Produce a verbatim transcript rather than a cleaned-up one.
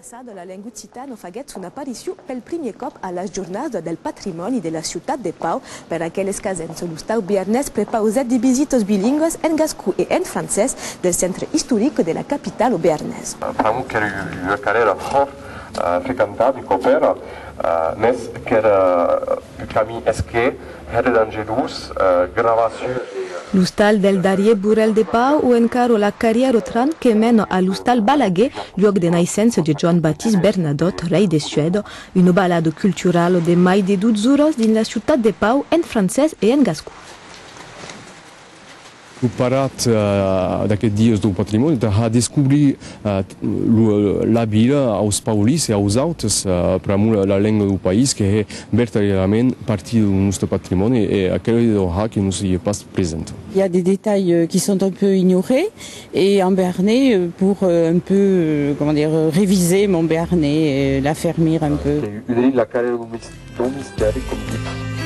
Passada, la lenga occitana faguèt son aparicion pel primièr còp a las Jornadas del Patrimòni de la ciutat de Pau. Per aqueles qu'an sentit, l'Ostal Bearnés prepausèt de visitas bilingüas en gascon e en francés del centre istoric de la capitala bearnesa. Pr'amor qu'èra ua carrièra fòrt, eh, frequentada de còp èra, eh, mès qu'èra un camin esquèr, hèra dangerós, eh, gravar sus. L'ostal del darrièr Borrèl de Pau o encara la carrièra tram que mena a l'ostal Balaguer, luòc de naissença de Joan Baptiste Bernadotte, rei de Suèda, una balada culturala de mai de dotze oras dins la ciutat de Pau en francés e en gascon. Lo parat, eh, d'aquests dias dau patrimòni, de har descobrir, eh, lo, la vila aus paulins e aus autes, eh, pr'amor la, la lenga dau país que hè vertadièrament partida dau nòste patrimòni e aquela idèa de har que nos i es pas presenta. Il y a des détails, euh, qui sont un peu ignorés et en béarnais, euh, pour, euh, un peu, euh, comment dire, euh, réviser mon béarnais, euh, l'affermir un peu. Qu'ei un drin la carrièra dau mis-, dau mistèri, com ditz.